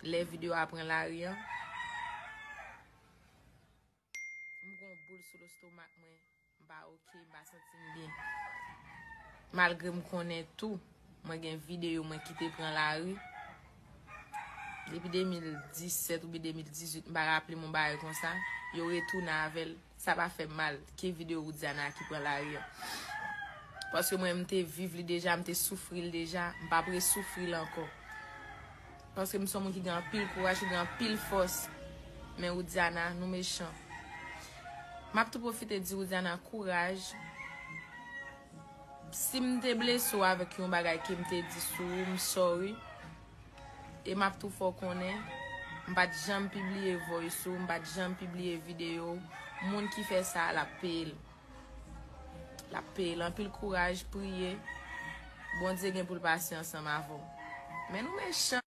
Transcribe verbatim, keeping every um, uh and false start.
Lè videyo a pran lari an, m gon boul sou lestomak mwen. M pa oke, m pa santi m byen. Malgre m konnen tou, mwen gen videyo mwen ki te pran lari. Depi de mil disèt oubyen de mil dizuit, m pa raple m yon bagay konsa. Yo retounen avè l. Sa pa fè m mal ke videyo Widiana ki pran lari an. Paske mwen, m te viv li deja, m te soufri l deja, m p ap resoufri l ankò. Paske m se yon moun ki gen anpil kouraj, ki gen anpil fòs. Men Widiana, nou mechan. M ap tou pwofite di Widiana kouraj. Si m te blese w avèk yon bagay ke m te di sou ou, m sorry. E m ap tou fè w konnen, m pa t janm pibliye voice ou, m pa t janm pibliye videyo w. Moun ki fè sa a, l ap peye l. L ap peye l. Anpil kouraj, priye. Bondye gen pou l pase ansanm avè w. Men nou mechan.